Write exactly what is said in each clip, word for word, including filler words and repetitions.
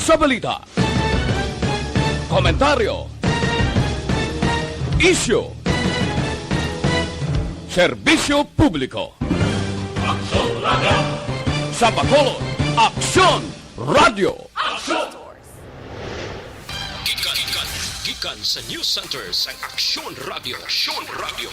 Sa balita, komentaryo, isyu, serbisyo publiko. Aksyon Radio. Sa Bacolod, Aksyon Radio. Aksyon! Gikan, gikan, gikan sa News Center sang Aksyon Radio. Aksyon Radio.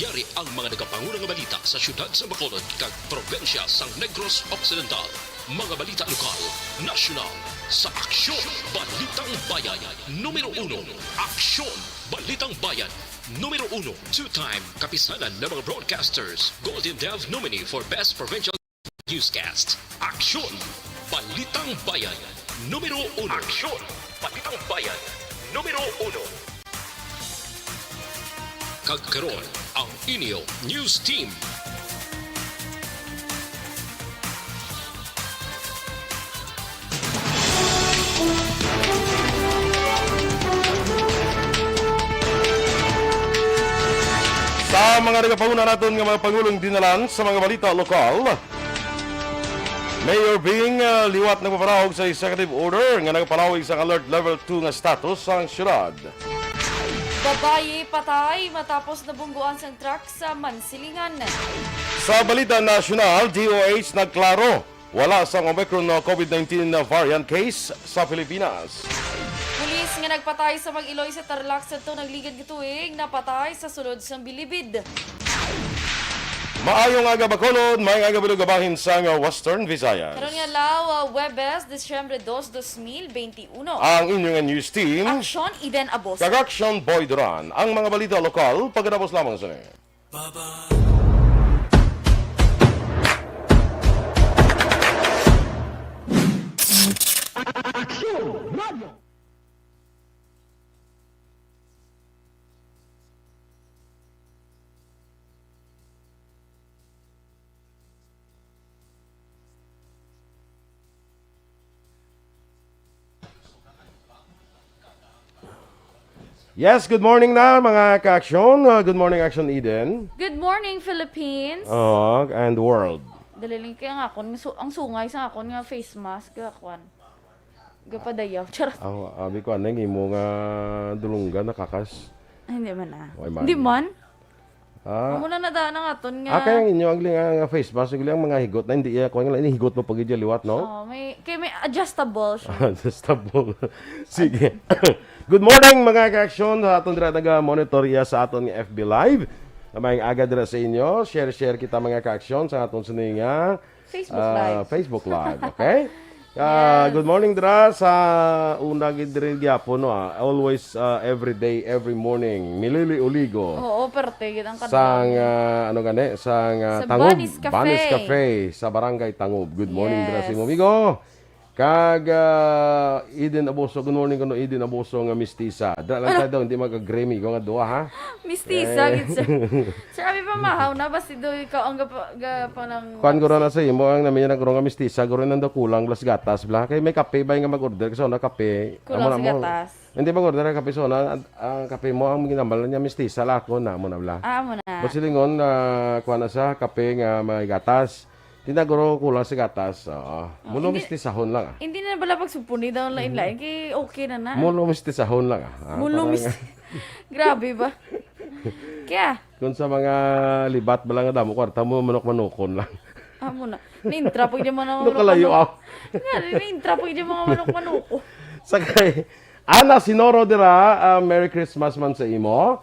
Yari ang mga nagapanguna nga balita sa siyudad sa Bacolod kag probinsya sang Negros Occidental. Mga balita lokal, nasyonal, sa Aksyon, Balitang Bayan, numero uno. Aksyon, Balitang Bayan, numero uno. Two-time Kapisanan ng mga Broadcasters Golden Dove nominee for Best Provincial Newscast. Aksyon, Balitang Bayan, numero uno. Aksyon, Balitang Bayan, numero uno. Kag karon, ang inyo news team. Sa mga nagapanguna naton nga mga pangulong dinalan sa mga balita lokal, Mayor Bing, ah, liwat nagpapanahog sa executive order nga nagpalawig sang alert level two nga status sang syudad. Babayi patay matapos nabungguan sang truck sa Mansilingan. Sa balita nasyonal, D O H nagklaro, wala sang Omicron nga covid nineteen variant case sa Pilipinas. Pulis nga nagpatay sa mag-iloy sa Tarlac sadto nagligad nga tuig, napatay sa sulod sang bilibid. Maayong aga, Bacolod, maayong aga, Bilog, bahin sang Western Visayas. Karon nga adlaw, ah, Huwebes, Disyembre dos, dos mil benti uno. Ang inyo nga news team, Aksyon, Eden Aboso. Kag Aksyon, Boy Duran. Ang mga balita lokal, pagkatapos lamang sini. Baba. Aksyon Radio. Yes, good morning na, mga ka-aksyon. Uh, good morning, Aksyon Eden. Good morning, Philippines. Oh, and world. Dali lang kaya nga akon, su-, ang sungay sa akon nga face mask, ga, kwan. Gapadayaw. Charot. Ang abi ko, anay, imo nga dulunggan, nakakas. Ay, hindi man, ah. Oy, man. Hindi man? Ah. Amo na nadaan ang aton nga. Ah, kaya ang inyo ang linga nga face mask, ang mga higot na, hindi iya, kung nga higot mo pag liwat, no? Oh, may, kay may adjustable siya. Adjustable. Sige. Good morning, mga ka-aksyon, sa aton dira naga-monitor iya sa aton nga F B Live. Maayong aga dira sa inyo. Share, share kita, mga ka-aksyon, sa aton sini nga Facebook Ah, Live. Facebook Live, okay? Ah, Yes. Good morning, dira sa una gid diri gyapon, no, ah. Always, ah, every day, every morning, Milili Oligo. Oo, perte gid ang kadlawon. Sang, ah, ano gani? Sang, ah, Sa Tangob, Banis Cafe. Banis Cafe, sa Barangay Tangob. Good morning, dira sa Yes. imo, amigo. Kag, ah, Eden Aboso, good morning kuno, Eden Aboso nga mistisa. Dira lang tayo daw, hindi mag-agree, amigo, nga duha, ha? Mistisa, Eh. gid, sir. Sir, abi pa mahaw na, basi do ikaw ang gapa-, gapa ng Kuan guro na sa imo, ang namiya na guro nga mistisa, guro nang daw kulang blas gatas, bla. Kay may kape ba nga mag-order? Kasi na kape. Kulang Amo na sa mo. gatas. Hindi mag-order ang kape, so na, ang, ang kape mo, ang ginambal niya, mistisa, lako na, mo na, bla. Ah, amo na. Basilingon, ah, kuha na sa kape nga may gatas. Tinaguro kulang sa gatas, oo. Ah, Mulo hindi mistisahon lang, ah. Hindi na bala pagsupuni daw ang lain-lain, kay okay na na. Mulo mistisahon lang, ah. Ah, Mulo parang mis-, grabe ba? Kaya, Kung sa mga libat ba lang nga damo kwarta mo, manok-manukon lang. Amo na. Nintra po yung mga Ano manok-manok. kalayo, ah? Nga, nintra po yung mga manok-manoko. Sakay. Ana Sinoro dira, ah, Merry Christmas man sa imo.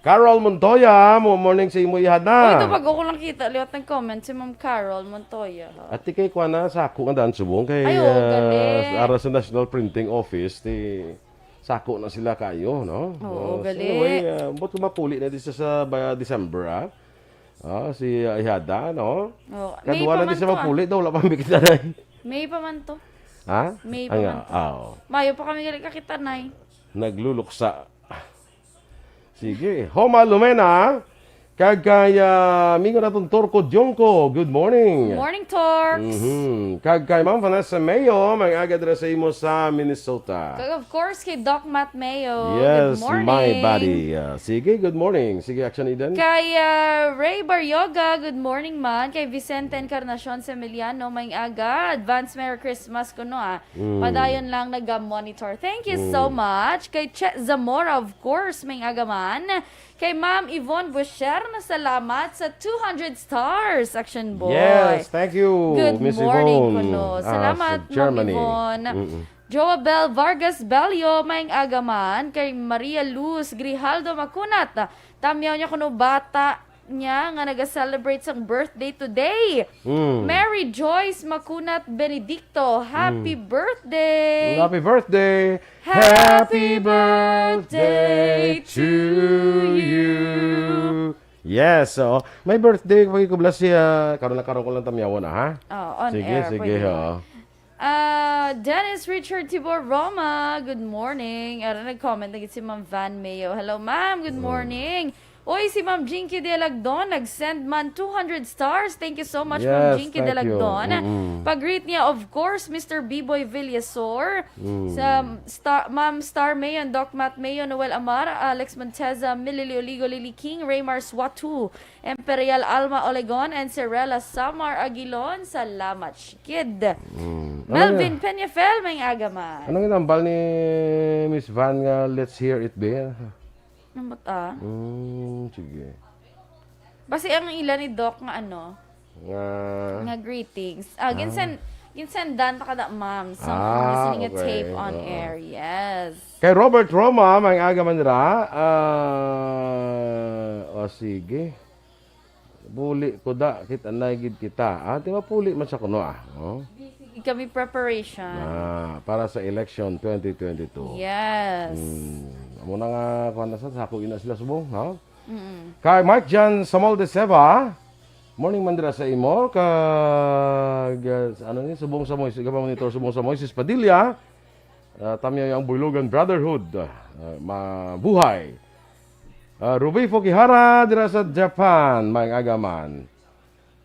Carol Montoya, mo-, morning sa imo, ihad na. Oh, ito, bago ko lang kita, liwat ng comment, si Ma'am Carol Montoya, ha? Ati kay kuha na, sako nga daan subong kay, Ay, oo, ah, gali. ara sa National Printing Office, ti sako na sila kayo, no? Oo, Oh, so gali. anyway, ah, ambot ko mapuli na di sa, sa ba, December, ah. Ah, si, ah, Ihada, no? Oo, May Kadwa pa na di man siya to, ah. mapuli daw, wala pa makita na eh. May pa man to. Ha? May pa Ang, man to. ah, oo. Mayo pa kami gali kakita, Nay. Nagluluksa. Sige. Homa Lumena, Kag kay, ah, amigo naton Torco Dionco, good morning. Morning, Torx. Mhm. Kag kay Ma'am Vanessa Mayo, may aga dira sa imo sa Minnesota. Kag of course, kay Doc Matt Mayo. Yes, Good morning. My buddy. Ah, sige, good morning. Sige, Action Eden. Kay ah, Ray Baryoga, good morning man. Kay Vicente Encarnacion Semiliano, may aga. Advance Merry Christmas kuno ah. Mm. Padayon lang naga-monitor. Thank you so much. Kay Che Zamora, of course, may aga man. Kay Ma'am Yvonne Busher, na salamat sa two hundred stars, Action Boy. Yes, thank you, Good Miss morning Yvonne. kuno. Ah, Salamat, sa Germany. Ma'am Yvonne. Mm-mm. Joabel Vargas Bello, may aga man. Kay Maria Luz Grijaldo Macunat, tamyaw niya kuno bata niya nga naga-celebrate sang birthday today. Mm. Mary Joyce Macunat Benedicto, happy birthday! Happy birthday! Happy birthday to you. Yes, so may birthday pa ko bless siya. Karon na karon ko lang tamyawon, ha? Oh, on Sige, air, sige, pwede ha. Ah, Dennis Richard Tibor Roma, good morning. Ara, nag-comment na gid si Ma'am Van Mayo. Hello, ma'am. Good morning. Oy, si Ma'am Jinky Delagdon nag-send man two hundred stars. Thank you so much, Ma'am Yes, Jinky thank you. Delagdon. Mm-mm. Pag-greet niya, of course, Mister B-Boy Villasor, Mm. sa Star, Ma'am Star Mayon, Doc Matt Mayon, Noel Amar, Alex Monteza, Milili Oligo, Lily King, Raymar Swatu, Imperial Alma Olegon, and Cirela Samar Aguilon. Salamat, Shikid. Mm. Ano Melvin nga- Peñafel, may aga man. Anong inambal ni Miss Van nga "Let's hear it, be"? Namot ah. Mm, sige. Basi ang ila ni Doc nga ano, Nga... nga greetings. Ah, ginsen, ginsendan ta kada ma'am. So, Ah, listening a okay. tape on Oo. air. Yes. Kay Robert Roma, may aga man dira. Ah, o sige. Puli ko da, kita na gid kita. Ah, di ba puli man sa kuno ah? Oh? Kami preparation. Ah, para sa election twenty twenty-two. Yes. Hmm. Amo na nga, kuwan na sa, sako ina sila subong, ha? Mm-mm. Kay Mark Jan Samal de Seva, morning man dira sa imo, kag, uh, ano ni, subong sa Moises, ka monitor subong sa Moises Padilla, uh, tamyaw ang Buylogan Brotherhood, uh, mabuhay. Uh, Ruby Fukihara dira sa Japan, may aga man.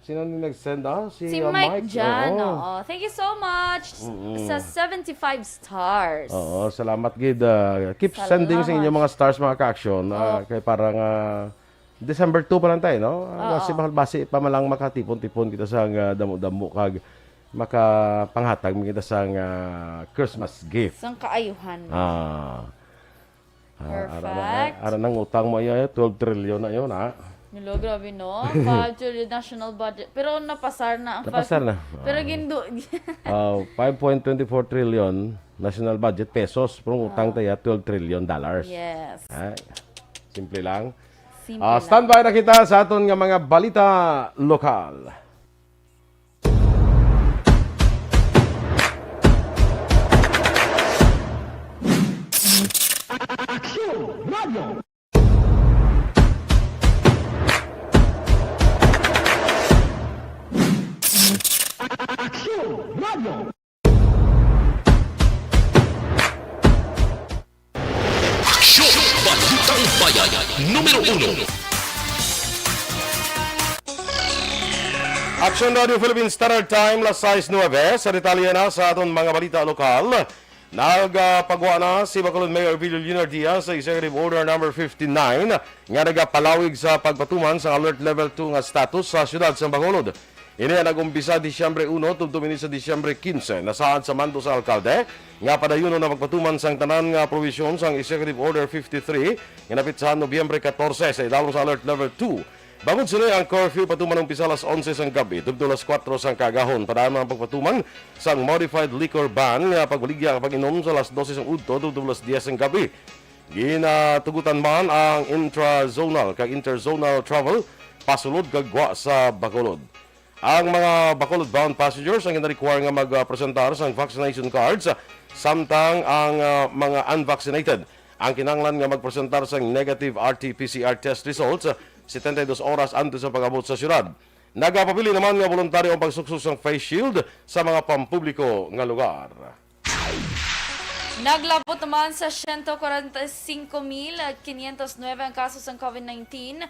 Sino ni nag-send, ah? Si, Si uh, Mike Jan, Oo. Oo. Thank you so much Mm-mm. sa seventy-five stars. Oo, salamat gid. Ah, keep Salamat. Sending sa inyong mga stars, mga ka-action. Ah, Oo. Kay para nga December two pa lang tayo, no? Ah, Oo. Basi, basi pa man lang makatipon-tipon kita sa nga damo-damo kag makapanghatag man kita sa nga Christmas gift. Sang kaayuhan. Ah. Ah, ara na, Perfect. ara nang utang mo, ay, ay, twelve trillion na yun, ha? Hello, grabe no? Five trillion national budget. Pero napasar na ang Napasar na. Pero Ah. gindu... Ah, five point twenty four trillion national budget pesos, pero ang utang tayo twelve trillion dollars. yes. Ay, simple lang. Simple Ah, lang. Standby na kita sa aton nga mga balita lokal. Aksyon! Balitang Bayan, numero uno. Action Radio Philippine Standard Time, las sais nuebe. Sa detalye na sa aton mga balita lokal, nagapagwa na si Bacolod Mayor Emilio Leonard Diaz sa Executive Order number fifty-nine nga nagapalawig sa pagpatuman sa Alert Level two nga status sa siyudad sa Bacolod. Ini ang nag-umpisa Disyembre uno tubtob ini sa Disyembre quince, nasaad sa mando sa alkalde nga padayunon ang pagpatuman sang tanan nga probisyon sang Executive Order fifty-three nga napitsahan Nobyembre catorce sa idalom sa Alert Level two. Bangod sini, ang curfew patuman umpisa alas onse sang gab-i tubtob alas kuwatro sang kaagahon. Padaan ang pagpatuman sang modified liquor ban nga pagbaligya ang pag-inom sa alas dose sang udto tubtob alas diyes sang gab-i. Ginatugutan man ang intra-zonal kag inter-zonal travel pasulod kag gwa sa Bacolod. Ang mga Bacolod-bound passengers ang gina-require nga mag-presentar sang vaccination cards, samtang ang, ah, mga unvaccinated ang kinahanglan nga magpresentar sang negative R T P C R test results setenta y dos oras antes sa pag-abot sa siyudad. Nagapabilin naman nga boluntaryo ang pagsuksok sang face shield sa mga pampubliko nga lugar. Naglabot naman sa siyento kwarenta y singko mil quinientos nuebe ang kaso sang COVID nineteen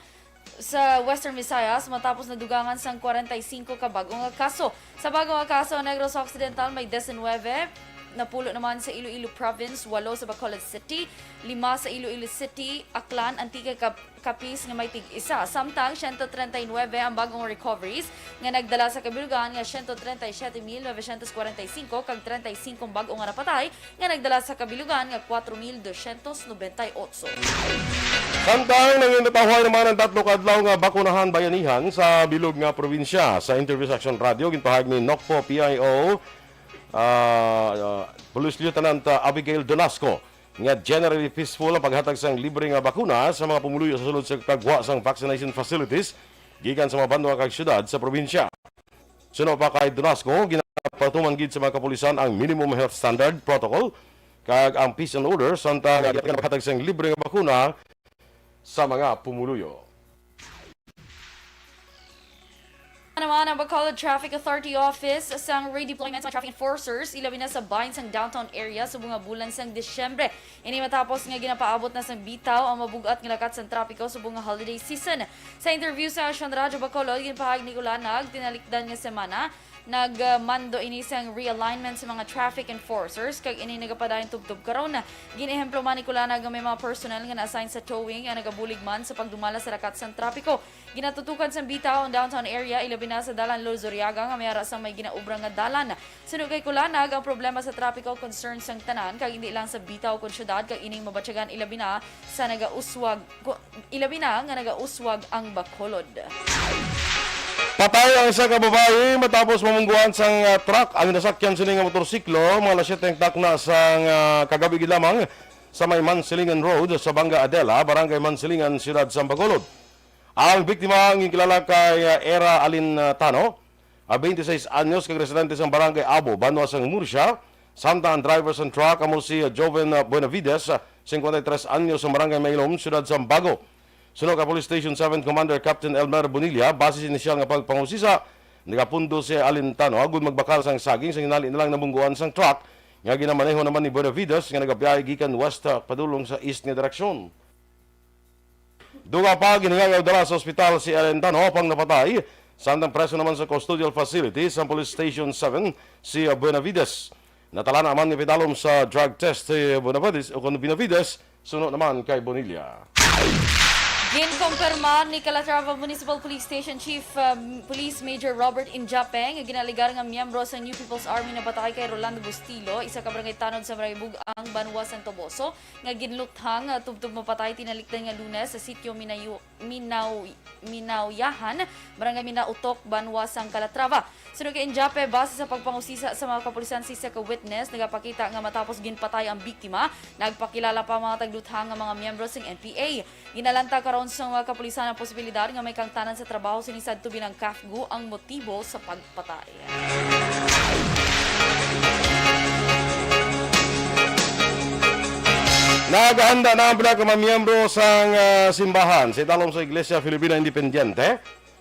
sa Western Visayas matapos nadugangan sang kwarenta y singko ka bag-o nga kaso. Sa bag-o nga kaso, Negros Occidental may diecinuebe, napulo naman sa Iloilo Province, walo sa Bacolod City, lima sa Iloilo City, Aklan, Antique, Cap-, Capiz nga may tig-isa. Samtang, siyento treinta y nuebe ang bag-ong recoveries nga nagdala sa kabilugan nga siyento treinta y siete mil novecientos kwarenta y cinco kag treinta y cinco ang bag-o nga napatay nga nagdala sa kabilugan nga kuwatro mil dosyentos nobenta y otso. Samtang nanginatahuay naman ang tatlo ka adlaw nga bakunahan bayanihan sa bilog nga probinsya. Sa interview sa Action Radio, ginpahayag ni Nocpo P I O, ah, ah, Police Lieutenant, ah, Abigail Donasco nga generally peaceful ang paghatag sang libre nga bakuna sa mga pumuluyo sa sulod sa kagwa sang vaccination facilities gikan sa mga banwa kag syudad sa probinsya. Suno pa kay Donasco, ginapatuman gid sa mga kapulisan ang minimum health standard protocol kag ang peace and order, samtang ginapatag sang libre nga bakuna sa mga pumuluyo. Naman ang Bacolod Traffic Authority Office sang redeployment sa traffic enforcers, ilabi na sa bahin sang downtown area sa mga bulan sang Disyembre. Ini matapos nga ginapaabot na sang bitaw ang mabug-at nga lakat sang trapiko subong nga holiday season. Sa interview sa Action Radyo Bacolod, ginpahayag ni Kulanag, tinalikdan nga semana, nagmando ini sang realignment sa mga traffic enforcers, kag ini nagapadayon tubtob karon. Gin-ehemplo man ni Kulanag nga may mga personnel nga na-assign sa towing nga nagabulig man sa pagdumala sa lakat sang trapiko. Ginatutukan sang bitaw ang downtown area, ilabi na sa Dalan Luzuriaga nga may ara sang may ginaubra nga dalan. Suno kay Kulanag, ang problema sa trapiko concern sang tanan, kag indi lang sa bitaw kon syudad, kag ining mabatyagan ilabi na sa nagauswag, ku-, ilabi na nga nagauswag ang Bacolod. Patay ang isa ka babayi matapos mamungguan sang, ah, truck ang nasakyan sini nga motorsiklo, mga alas siyete ang takna sang, ah, kagabi gid lamang sa may Mansilingan Road sa Banga Adela, Barangay Mansilingan, Siyudad sang Bacolod. Ang biktima ang ginkilala kay, ah, Era Alin, ah, Tano, ah, twenty-six anyos, kag residente sang Barangay Abo, banwa sang Murcia, samtang ang driver sang truck amo si, ah, Joven, ah, Buenavides, ah, cincuenta y tres anyos, sang Barangay Mailom, Siyudad sang Bago. Suno kay Police Station seven Commander Captain Elmer Bonilla, base sa inisyal nga pagpangusisa, nagapundo si Alin Tano agud magbakal sang saging, sa hinali na lang namungguan sang truck nga ginamaneho naman ni Buenavides nga nagabiyahe gikan west, ah, padulong sa east nga direksyon. Dugang pa, ginhangyo dala sa ospital si Alin Tano, apang napatay, samtang preso naman sa custodial facility sa Police Station seven si, ah, Buenavides. Natalana man nga pinalom sa drug test si Bonavides, o kon Benavides, suno naman kay Bonilla. Ginkumpirma ni Calatrava Municipal Police Station Chief, um, Police Major Robert Injape nga ginaligar nga miyembro sa New People's Army napatay kay Rolando Bustilo, isa ka barangay tanod sa Barangay Bug-ang, Banwa sang Toboso, nga ginluthang, uh, tubtob mapatay tinalikdan nga Lunes sa sitio Minayu-, Minaw-, Minawyahan, Barangay Minautok, Banwa sang Calatrava. Suno kay Injape, base sa pagpangusisa sa mga kapulisan, sa isa ka witness nagapakita nga matapos ginpatay ang biktima, nagpakilala pa ang mga tagluthang nga mga miyembro sing N P A. Ginalanta karon sa mga kapulisan ang posibilidad nga may kaangtanan sa trabaho sini sadto bilang CAFGU ang motibo sa pagpatay. Nagahanda na ang pila ka mga miyembro sang, ah, simbahan sa italom sa Iglesia Filipina Independiente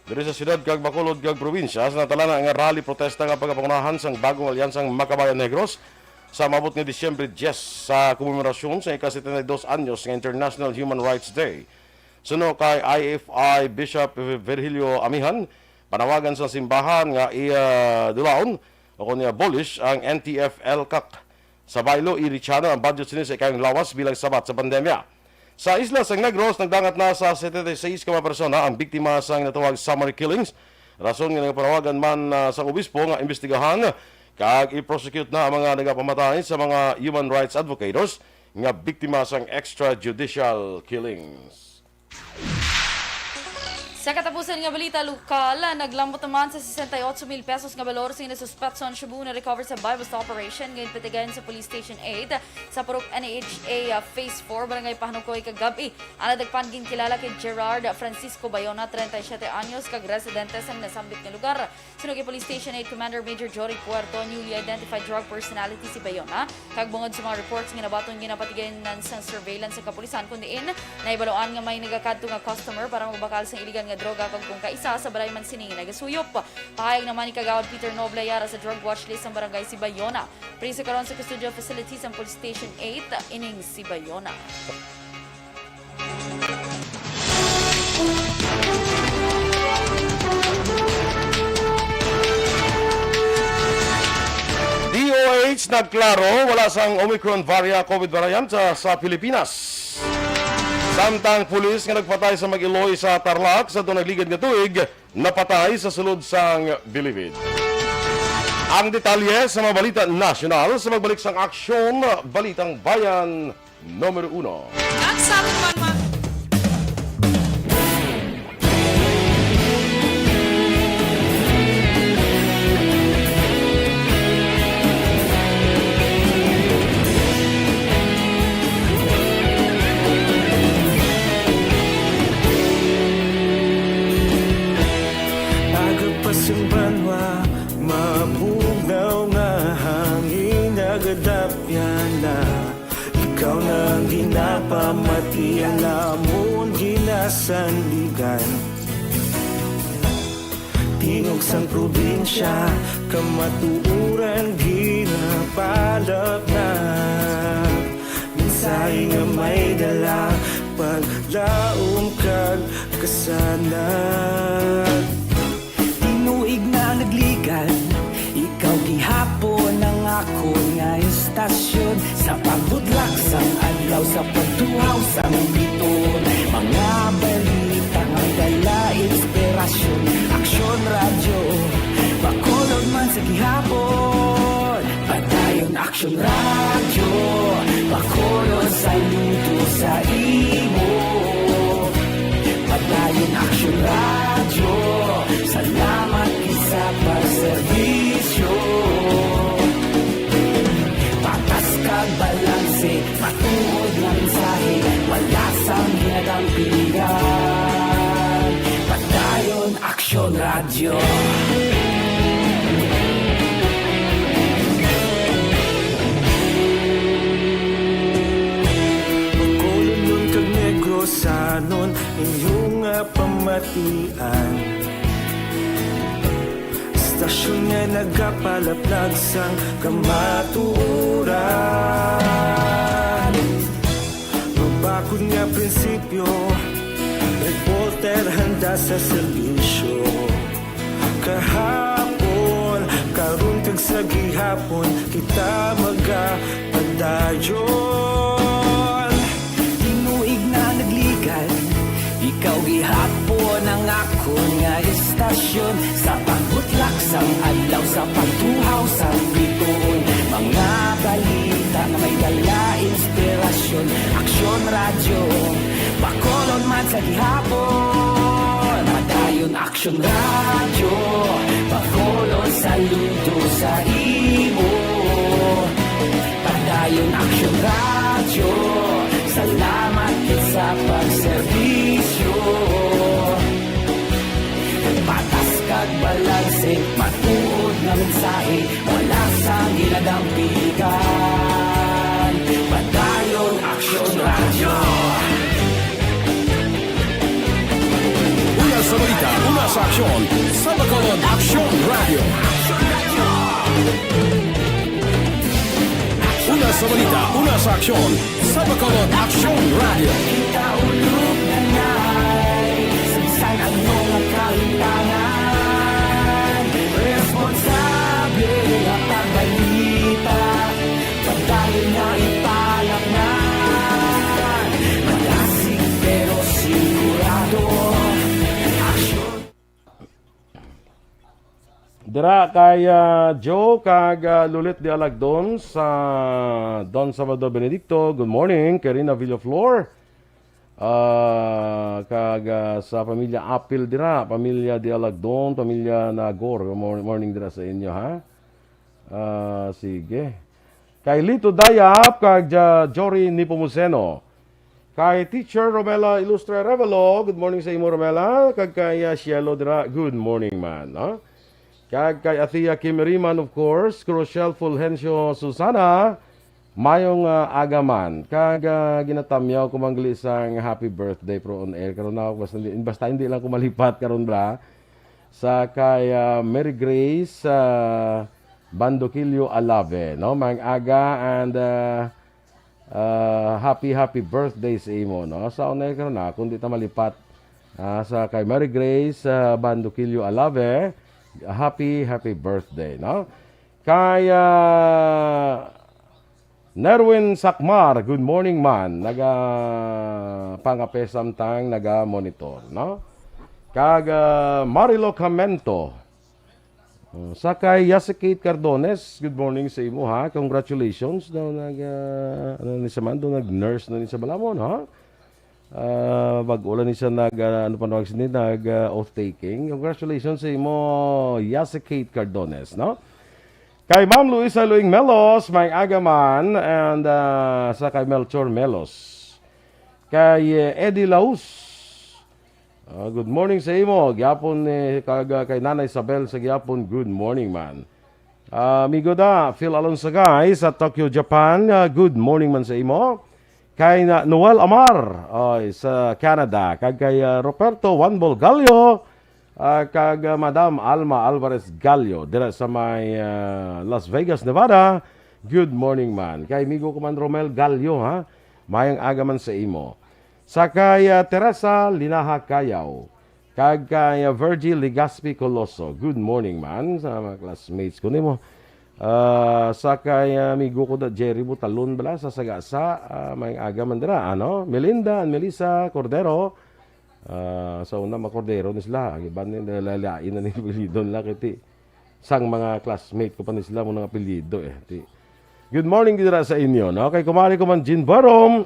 diri sa siyudad kag Bacolod kag probinsya sa natalana nga rally protesta nga pagapangunahan sang bagong alyansang Makabayan Negros sa maabot nga Disyembre diyes sa komemorasyon sa ika-setenta y dos anyos nga International Human Rights Day. Suno kay I F I Bishop Virgilio Amihan, panawagan sa simbahan nga iya dulaon o kon i-abolish ang N T F L CAC. Sa baylo, i-rechannel ang budget sini sa ikayong lawas bilang sabat sa pandemya. Sa isla sang Negros, nagdangat na sa setenta y seis ka mga persona ang biktima sang natawag summer killings, rason nga nagapanawagan man, ah, sa obispo nga imbestigahan kag i-prosecute na ang mga nagapamatay sa mga human rights advocates nga biktima sang extrajudicial killings. Sa katapusan nga balita lokal, naglambot naman sa sesenta y otso mil pesos nga balor sing nasuspetso ang shabu na recover sa buy-bust operation nga ginpatigayon sa Police Station eight sa Purok N H A, ah, Phase four, Barangay Pahanukoy kagabi. Ang nadakpan ginkilala kay Gerard Francisco Bayona, treinta y siete anyos, kag residente sang nasambit nga lugar. Suno kay Police Station eight Commander Major Jory Puerto, newly identified drug personality si Bayona, kag bungod sa mga reports nga nabaton, ginapatigayon sang surveillance sa kapulisan, kun diin nahibaloan nga may nagakadto nga customer para magbakal sang iligal nga droga, kag kung kaisa sa balay man sini nagasuyop. Pahayag naman ni Kagawad Peter Noble, yara sa drug watch list sang barangay si Bayona. Priso karon sa custodial facility sang Police Station eight ining si Bayona. States nagklaro, wala sang Omicron varia-, COVID variant sa, sa Pilipinas. Samtang pulis nga nagpatay sa mag-iloy sa Tarlac sa dunay ligad nga tuig, napatay sa sulod sang Bilibid. Ang detalye sa mga balita nasyonal sa magbalik sang Aksyon, Balitang Bayan numero uno. Kag sa aton man, ma- Aga pa sing banwa, mabugnaw nga hangin, nagadapyan na. Ikaw na ang ginapamati, ang amon ginasandigan. Tingog sang probinsya, kamatuoran ginapalapnag. Mensahe nga may dala, paglaom kag kasanag. Tinuig na nagligad, ikaw gihapon ang akon nga istasyon. Sa pagbutlak sang adlaw, sa pagtuhaw sang bituon, mga balita nga dala inspirasyon. Aksyon Radyo, Bacolod man sa gihapon. Padayon Aksyon Radyo, Bacolod saludo sa imo. Padayon Aksyon Radyo, salamat gid sa pagserbisyo. Patas kag balanse, matuod nga mensahe, wala sang ginadampigan. Padayon Aksyon Radyo. Bacolodnon kag Negrosanon, inyo nga pamatian. Istasyon nga nagapalaplag sang kamatuoran. Mabakod nga prinsipyo, reporter handa sa serbisyo. Kahapon, karon kag sa gihapon, kita magapadayon. Tinuig na nagligad, ikaw gihapon ang akon nga istasyon. Sa pagbutlak sang adlaw, sa pagtuhaw sang bituon, mga balita nga may dala inspirasyon. Aksyon Radyo, Bacolod man sa gihapon. Padayon Aksyon Radyo, Bacolod saludo sa imo. Padayon Aksyon Radyo, salamat gid sa pagserbisyo. Patas kag balanse, matuod nga mensahe, wala sang ginadampigan. Padayon Aksyon Radyo. Una sa balita, una sa aksyon, sa Bacolod Aksyon Radyo. Una sa balita, una sa aksyon, sa Bacolod Aksyon Radyo. Kita ulog na nay, sa bisan ano nga kalimtangan, responsable nga pagbalita, padayon nga ipalapnan, malasig pero sigurado, aksyon. Dira kay, ah, Joe kag, ah, Lulit de Alagdon sa Don Salvador Benedicto. Good morning. Kay Rina Villaflor. Ah, kag, ah, sa pamilya Apil dira, pamilya de Alagdon, pamilya Nagor. Mor-, morning dira sa inyo, ha? Ah, sige. Kay Lito Dayap kag Ja-, Jory Nepomuceno. Kay Teacher Romela Ilustre Revelo, good morning sa imo, Romela. Kag kay, ah, Cielo dira, good morning man, no? Kag kay Athea Kim Riman, of course, Rochelle Fulgencio Susana, mayong, ah, aga man. Kag, ah, ginatamyaw ko man gali sang happy birthday, pero on air karon na ako, basta hindi, basta hindi lang ko malipat karon, bla. Sa kay, ah, Mary Grace, ah, Bandoquillo Alave, no? Maayong aga and, ah, ah, happy, happy birthday sa imo, no? Sa on air karon na, kung di ta malipat, ah, sa kay Mary Grace, ah, Bandoquillo Alave, happy, happy birthday, no? Kay, ah, Nerwin Sakmar, good morning man. Naga pangape samtang naga monitor, no? Kag, ah, Marilo Camento. Oh, sa kay Yasi Kate Cardones, good morning sa imo, ha. Congratulations daw nag, ah, ano ni sa man, daw nag-nurse na ni sa balamon, ha? Ah, bag-o lang ni siya nag, ah, ano pa nawag sini, nag, ah, oath taking. Congratulations sa imo, Yasi Kate Cardones, no? Kay Ma'am Luisa Luing Melos, may aga man, and, ah, sa kay Melchor Melos. Kay, eh, Eddie Laus. Ah, good morning sa imo. Gyapon, eh, kag, ah, kay Nanay Isabel sa gyapon, good morning man. Ah, amigo da, Phil Alonsagay sa Tokyo, Japan. Ah, good morning man sa imo. Kay na, Noel Amar, oy, sa Canada. Kag kay, ah, Roberto Juan Bolgallo, ah, kag, ah, Madam Alma Alvarez Gallo, dira sa may, ah, Las Vegas, Nevada. Good morning man. Kay amigo ko man Romel Gallo, ha? Mayang aga man sa imo. Sa kay, ah, Teresa Linaha Cayaw. Kag kay, ah, Virgie Legaspi Coloso. Good morning man sa mga classmates ko nimo. Ah, sa kay, ah, amigo ko da Jerry Butalon bala sa Sagasa, ah, may aga man dira, ano? Melinda and Melissa Cordero. Ah, sa una, ma-Cordero ni sila. Ang iban ni, nalalain na ni apelyido nila kay ti sang mga classmate ko pa ni sila mo nang apelyido, eh. Ti, good morning dira sa inyo, no? Kay kumari ko man Jean Barom,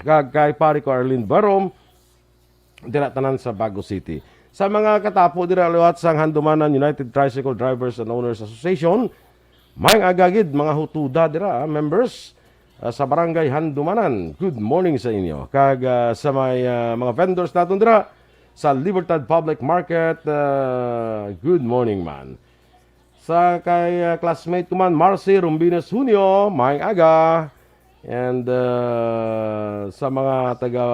kag kay pare ko Arlene Barom, dira tanan sa Bago City. Sa mga katapo dira liwat sang Handumanan United Tricycle Drivers and Owners Association, may agagid mga hutuda dira, ah, members, ah, sa Barangay Handumanan. Good morning sa inyo. Kag, ah, sa may, ah, mga vendors naton dira sa Libertad Public Market, ah, good morning man. Sa kay, ah, classmate ko man, Marcy Rumbines Junio, may aga. And, ah, sa mga taga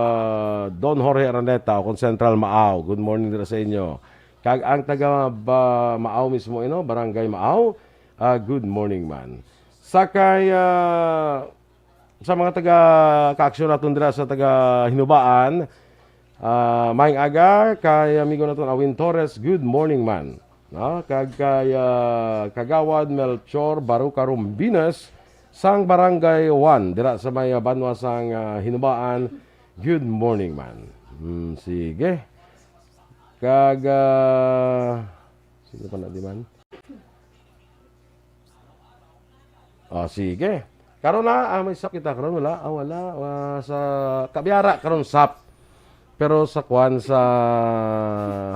Don Jorge Araneta o kung Central Maaw, good morning dira sa inyo. Kag ang taga ba, Maaw mismo, you know, Barangay Maaw, ah, good morning man. Sa kay, ah, sa mga taga kaaksyon naton dira sa taga Hinubaan, ah, maayong aga kay amigo naton Awin Torres, good morning man. No? Kag kay, ah, Kagawad Melchor Baruca Rumbinas sang Barangay one dira sa may, ah, banwa sang, ah, Hinubaan, good morning man. Hmm, sige. Kag, ah, sino pa na di man? Ah, sige. Karon na, ah, may sap kita karon, wala? Ah, wala. Ah, sa Kabiara karon sap. Pero sa kwan, sa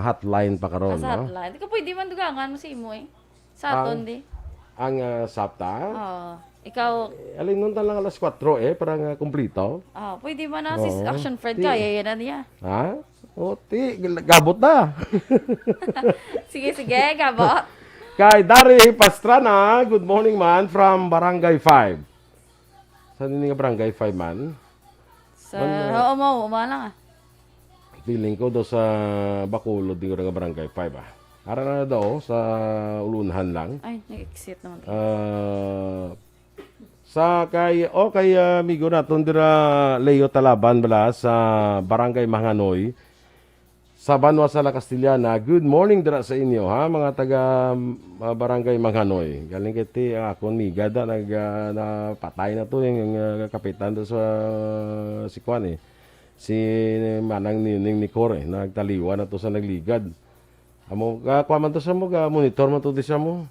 hotline pa karon, Ah, sa no? Hotline. Ikaw pwede man dugangan mo sa imo eh. Sa Ang, aton di. Ang, ah, sap ta? Oo. Ikaw, Eh, alin nun ta lang alas kwatro eh, para nga kumplito. Ah, pwede man na si Oo. Action Fred Ti- kaya yan na niya. Ha? O, ti, gabot na. Sige, sige, gabot. Kay Dari Pastrana, good morning man from Barangay five. Saan ini nga Barangay five man? Sa, Ano? Oo, mo, uma lang ah. Feeling ko daw sa Bacolod, di ko nga Barangay five ah. Ara na daw sa Ulunhan lang. Ay, nag-exit naman. Ah, sa kay, o kay, ah, amigo naton dira, Leo Talaban bala sa Barangay Manganoy, sa banwa sa La Castellana. Good morning dira sa inyo, ha, mga taga, ah, Barangay Manganoy. Galing kay ti, ang akon miga da, nag, ah, napatay na to, yung, yung, ah, kapitan do sa, si Kwan, eh. Si Manang Nining ni Kor, eh, nagtaliwan na to sa nagligad. Amo, ah, kuwan man to sa mo, ga monitor man to di sa mo.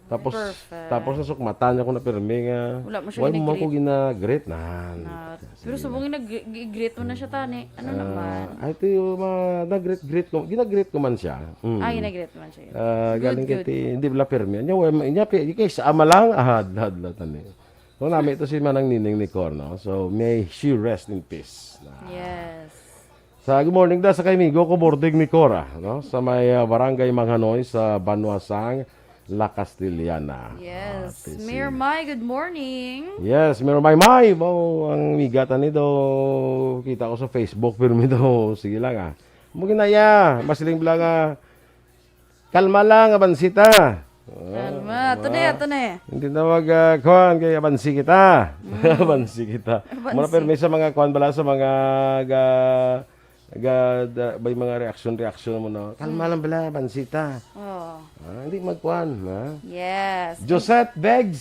Tapos, Perfect. tapos nasukmatan niya ko na pirmi nga, Wala mo siya why mo man ko gina-greet? Gina-greet? Nan. Na, Sige pero na. Subong gina-greet mo na siya, tani. Ano Ah, naman? Ay, ito yung mga nag-greet-greet ko. Gina-greet ko man siya. Mm. Ah, gina-greet man siya. Ah, Good, galing good. Kay ti, hindi wala pirmi. Nya, wala, nya, pi-, kay sa ama lang, ah, hadlad, tani. Kung nami ito si Manang Nining ni Kor, no? So, may she rest in peace. Ah. Yes. Sa good morning da sa kay migo ko, Bordig ni Cora, no? Sa may, ah, Barangay Manghanoy sa Banwa sang La Castellana. Yes. Ah, ti si Mayor Mai, good morning. Yes, Mayor Mai Mai. Bao, ang miga ta ni daw, kita ko sa Facebook, pirmi daw. Sige lang, ah. Mo ginaya, masiling bala nga, kalma lang, abansita. Kalma. Ah, Ito na, ito na. Hindi na mag, ah, kuwan, kay abansi kita. Mm. Abansi kita. Abansi. Mura permi sa mga kuwan bala, sa mga ga-, Naga-, da-, may mga reaction-reaction mo na, "Kalma lang bala, bansita." Oo. Ah, hindi magkuhan, ha? Yes. Josette Begs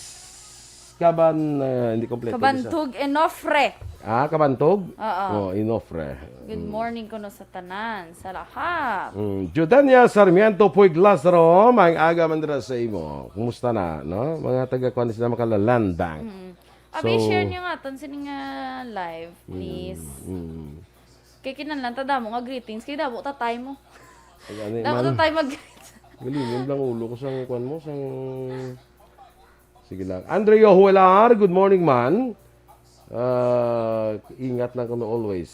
Kaban-, eh, hindi kompleto, Kabantog Inofre. Ah, Kabantog? Oo. Oh, Inofre. Good morning kuno sa tanan, sa lahat. Mm. Judania Sarmiento Puig Lazaro, may aga man dira sa imo. Kumusta na, no? Mga taga, kuwan sila, Makala Land Bank. Mm. Abi, So, share niyo nga ton sini nga live, mm, please. Mm. Kay kinahanglan ta damo nga greetings, kay damo ta time mo. Ay, ano, Damo ta man. Time mag-greet. Galingon lang ulo ko sang kuwan mo, sang, sige lang. Andrea Huelar, good morning, man. Ah, ingat lang kuno always.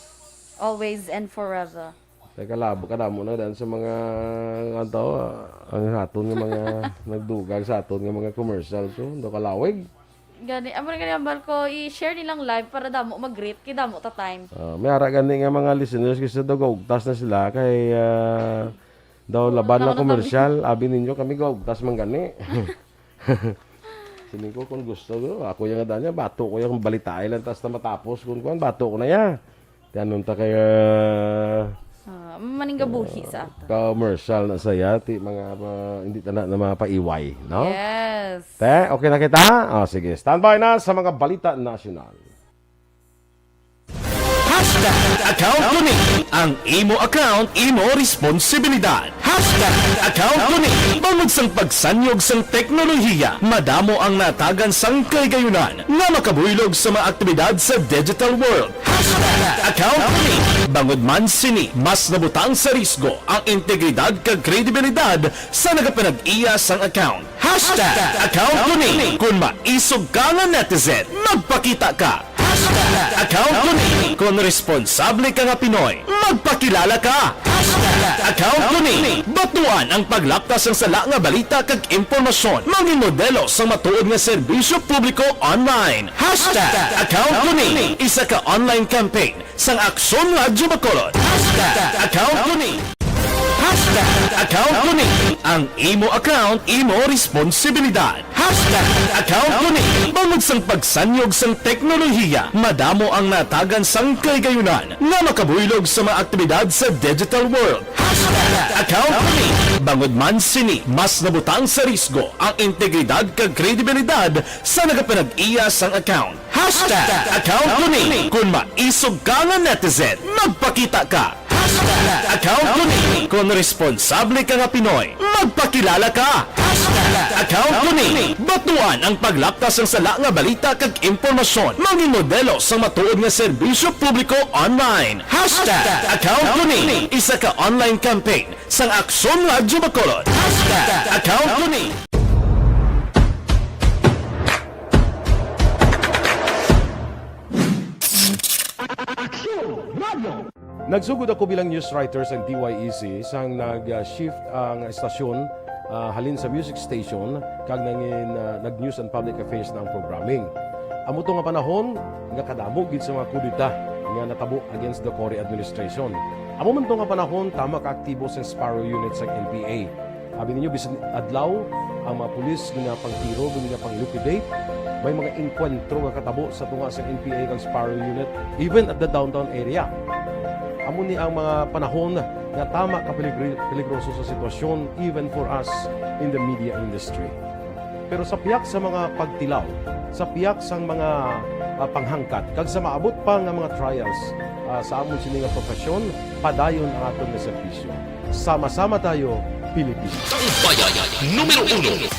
Always and forever. Teka, labo, kadamo na dan sa mga, ano to, ang aton nga mga nagdugang sa aton nga mga commercial. So, do kalawig. Gani, amo na gani, ambal ko, i-share nilang live para damo mag-greet, kay damo ta time. Ah, may ara gani nga mga listeners kasi daw gaugtas na sila kay, ah, daw laban Ano na na kami? Commercial. Abi ninyo, kami gaugtas man gani. Siling ko, kung gusto, bro, ako yung nga niya, bato ko yung balita, ay lang, tas na matapos, kung kuwan, bato ko na ya. Ti anong ta kaya Ah, maninggabuhi sa ato. Commercial na saya, ti mga, ah, hindi ta na, na mapaiway, no? Yes. Te, okay na kita? Oh, sige, standby na sa mga balita nasyonal. Hashtag account ko ni. Ang imo account, imo responsibilidad. Hashtag account ko ni. Bangod sang pagsanyog sang teknolohiya, madamo ang natagan sang kahigayunan nga makabuylog sa mga aktibidad sa digital world. Hashtag account ko ni. Bangod man sini, mas nabutang sa risgo ang integridad kag kredibilidad sa nagapanag-iya sang account. Hashtag account ko ni. Kung maisog ka nga netizen, magpakita ka. Hashtag account ko ni. Kung responsable ka nga Pinoy, magpakilala ka. Hashtag account ko ni. Batuan ang paglaptas sang sala nga balita kag impormasyon. Mangin modelo sang matuod nga serbisyo publiko online. Hashtag account ko ni. Isa ka online campaign sang Aksyon Radyo Bacolod. Hashtag account ko ni. Hashtag account ko ni. Ang imo account, imo responsibilidad. Hashtag account ko ni. Bangod sang pagsanyog sang teknolohiya, madamo ang natagan sang kahigayunan nga makabuylog sa mga aktibidad sa digital world. Hashtag account ko ni. Bangod man sini, mas nabutang sa risgo ang integridad kag kredibilidad sa nagapanag-iya sang account. Hashtag account ko ni. Kung maisog ka nga netizen, magpakita ka. Hashtag account ko ni. Kung responsable ka nga Pinoy, magpakilala ka. Hashtag account ko ni. Batuan ang paglaptas sang sala nga balita kag impormasyon. Mangin modelo sang matuod nga serbisyo publiko online. Hashtag account ko ni. Isa ka online campaign sang Aksyon Radyo Bacolod. Hashtag account ko ni. Aksyon Radyo. Nagsugod ako bilang news writer sa D Y E C sang nag-shift ang estasyon, ah, halin sa music station kag nangin, ah, nag-news and public affairs na ang programming. Amo to nga panahon nga kadamo gid sa mga kudeta nga natabo against the Cory administration. Amo man to nga panahon, tama ka aktibo sa Sparrow Unit sa N P A. Abi ninyo, bisan adlaw, ang mga pulis ginapangtiro, ginapang-liquidate. May mga engkwentro nga katabo sa tunga sa N P A kag Sparrow Unit, even at the downtown area. Amo ni ang mga panahon nga tama ka peligri-, peligroso sa sitwasyon, even for us in the media industry. Pero sa pihak sa mga pagtilaw, sa pihak sang mga, ah, panghangkat, kag sa maabot pa nga mga trials, ah, sa amon sini nga profesyon, padayon ang aton nga serbisyo. Sama-sama tayo, Pilipinas. Tambayan numero uno.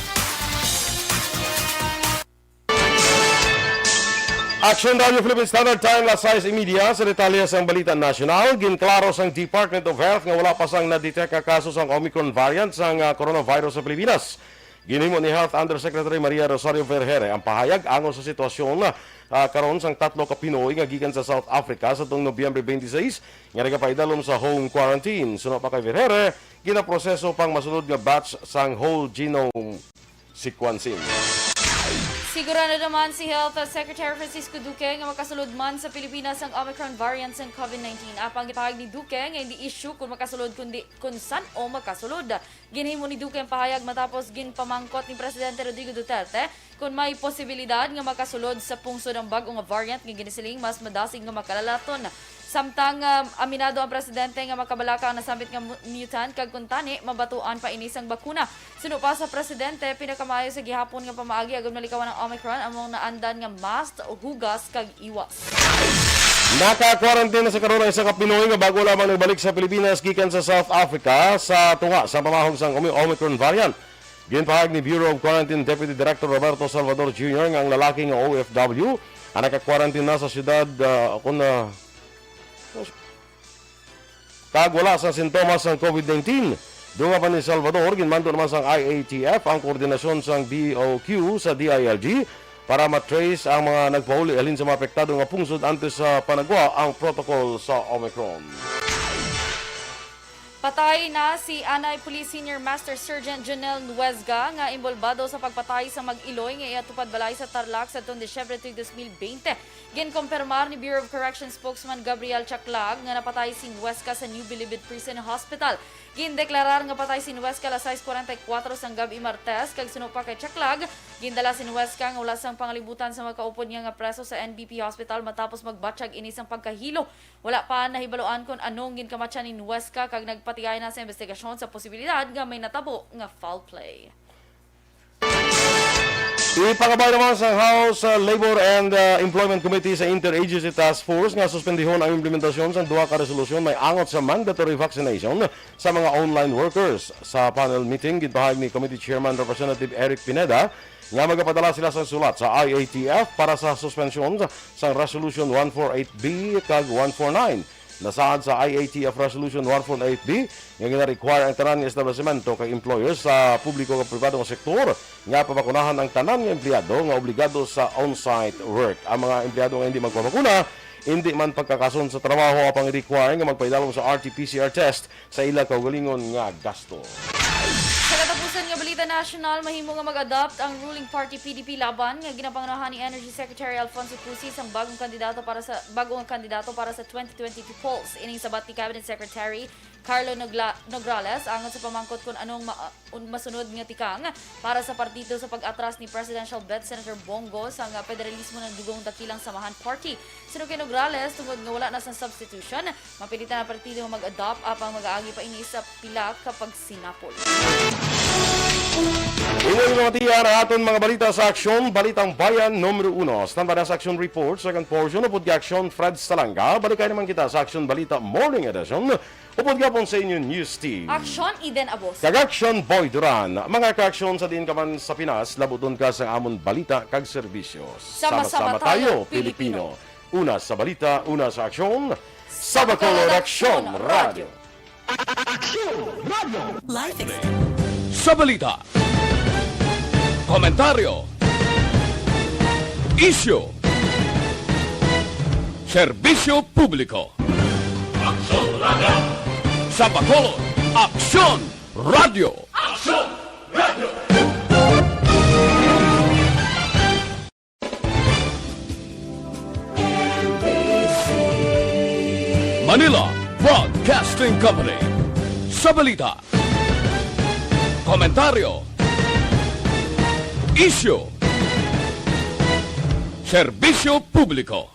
Action Radio Philippine Standard Time, las sais y media. Sa detalye sang balita nasyonal, ginklaro sang Department of Health nga wala pa sang na-detect nga kaso sang Omicron variant sang, ah, coronavirus sa Pilipinas. Ginhimo ni Health Undersecretary Maria Rosario Vergeire ang pahayag angol sa sitwasyon, ah, karon sang tatlo ka Pinoy nga gikan sa South Africa sa tuong Nobyembre twenty-six nga nagapaidalom sa home quarantine. Suno pa kay Vergeire, ginaproseso pang masulod nga batch sang whole genome sequencing. Sigurado naman si Health Secretary Francisco Duque nga makasulod man sa Pilipinas ang Omicron variant sang COVID nineteen. Apang gipahayag ni Duque nga hindi issue kung makasulod, kundi kung san-o makasulod. Ginhimo ni Duque ang pahayag matapos ginpamangkot ni Presidente Rodrigo Duterte kon may posibilidad nga makasulod sa pungsod ang bag-o nga variant nga ginasiling mas madasig nga makalalaton Samtang, ah, aminado ang presidente nga makabalaka ang nasambit nga mu-, mutant, kag kuntani mabatuan pa ini sang bakuna. Suno pa sa presidente, pinakamaayo sa gihapon nga pamaagi agud malikawan ang Omicron amo ang naandan nga mask, hugas, kag iwas. Naka-quarantine na sa karon ang isa ka Pinoy nga bago lamang nagbalik sa Pilipinas gikan sa South Africa sa tunga sa pamahog sang Omi-, Omicron variant. Ginpahayag ni Bureau of Quarantine Deputy Director Roberto Salvador Junior nga ang lalaki nga O F W ang naka-quarantine na sa siyudad, ah, kun, ah, kag wala sa sintomas sang COVID nineteen. Dugang pa ni Salvador, ginmando naman sang I A T F ang koordinasyon sang B O Q sa D I L G para ma-trace ang mga nagpauli halin sa mga apektado nga pungsod antes sa panagwa ang protocol sa Omicron. Patay na si Anay Police Senior Master Sergeant Jonel Nuezga nga inbolbado sa pagpatay sa mag-iloy nga iatupad balay sa Tarlac sa Disyembre twenty twenty. Ginkumpirmar ni Bureau of Corrections spokesman Gabriel Chaclag nga napatay si Nuezga sa New Bilibid Prison Hospital. Gindeklarar nga patay si Nuezga alas sais kuwarenta y kuwatro sang gab-i Martes, kag suno pa kay Chaclag, gindala si Nuezga nga wala sang pangalibutan sa mga kaupod niya nga preso sa N B P Hospital matapos magbatyag ini sang pagkahilo. Wala pa nahibaluan kon anong ginkamatyan ni Nuezga, kag nagpatigay na sa investigasyon sa posibilidad nga may natabo nga foul play. Ipakabay naman sa House, uh, Labor and, uh, Employment Committee sa Interagency Task Force nga suspendihon ang implementasyon sang duha ka resolusyon may angot sa mandatory vaccination sa mga online workers. Sa panel meeting, ginpahayag ni Committee Chairman Representative Eric Pineda nga magapadala sila sang sulat sa I A T F para sa suspensyon sang Resolution one four eight B kag one four nine. Nasaad sa I A T F Resolution one four eight B nga gina-require ang tanan nga establisemento kag employers sa publiko kag pribado nga sektor nga pabakunahan ang tanan nga empleyado nga obligado sa on-site work. Ang mga empleyado nga hindi magpabakuna, hindi man pagkakason sa trabaho apang require nga magpaidalom sa R T P C R test sa ila kaugalingon nga gasto. Sa katapusan nga balita nasyonal, mahimo nga mag-adopt ang ruling party P D P Laban nga ginapangunahan ni Energy Secretary Alfonso Cusi sang bagong kandidato para sa, bagong kandidato para sa twenty twenty-two polls. Ining sabat ni Cabinet Secretary Carlo Nogla-, Nograles angot sa pamangkot kon anong ma-, un-, masunod nga tikang para sa partido sa pag-atras ni Presidential Bet Senator Bong Go sang federalismo nga dugong dakilang samahan party. Suno kay Nograles, tungod nga wala na sang substitution, mapilitan ang partido nga mag-adopt apang mag-aagi pa ini sa pila ka pagsinapol. Imo ginamatian ang aton mga balita sa Aksyon, Balitang Bayan numero uno. Standby na sa Aksyon Report, second portion, upod kay Aksyon Fred Salanga. Balikay naman kita sa Aksyon Balita Morning Edition, upod gihapon sa inyo News Team. Aksyon Eden Abos. Kag Aksyon Boy Duran. Mga kaaksyon sa diin ka man sa Pinas, labuton ka sa amon balita kag serbisyo. Sama-sama tayo, Pilipino. Una sa balita, una sa aksyon, sa Bacolod Aksyon Radio. Aksyon Radio. Life ex- Sa balita, komentaryo, isyu, serbisyo publiko. Aksyon Radio. Sa Bacolod, Aksyon Radio. Aksyon Radio. Manila Broadcasting Company. Sa balita, komentaryo, isyu, serbisyo publiko.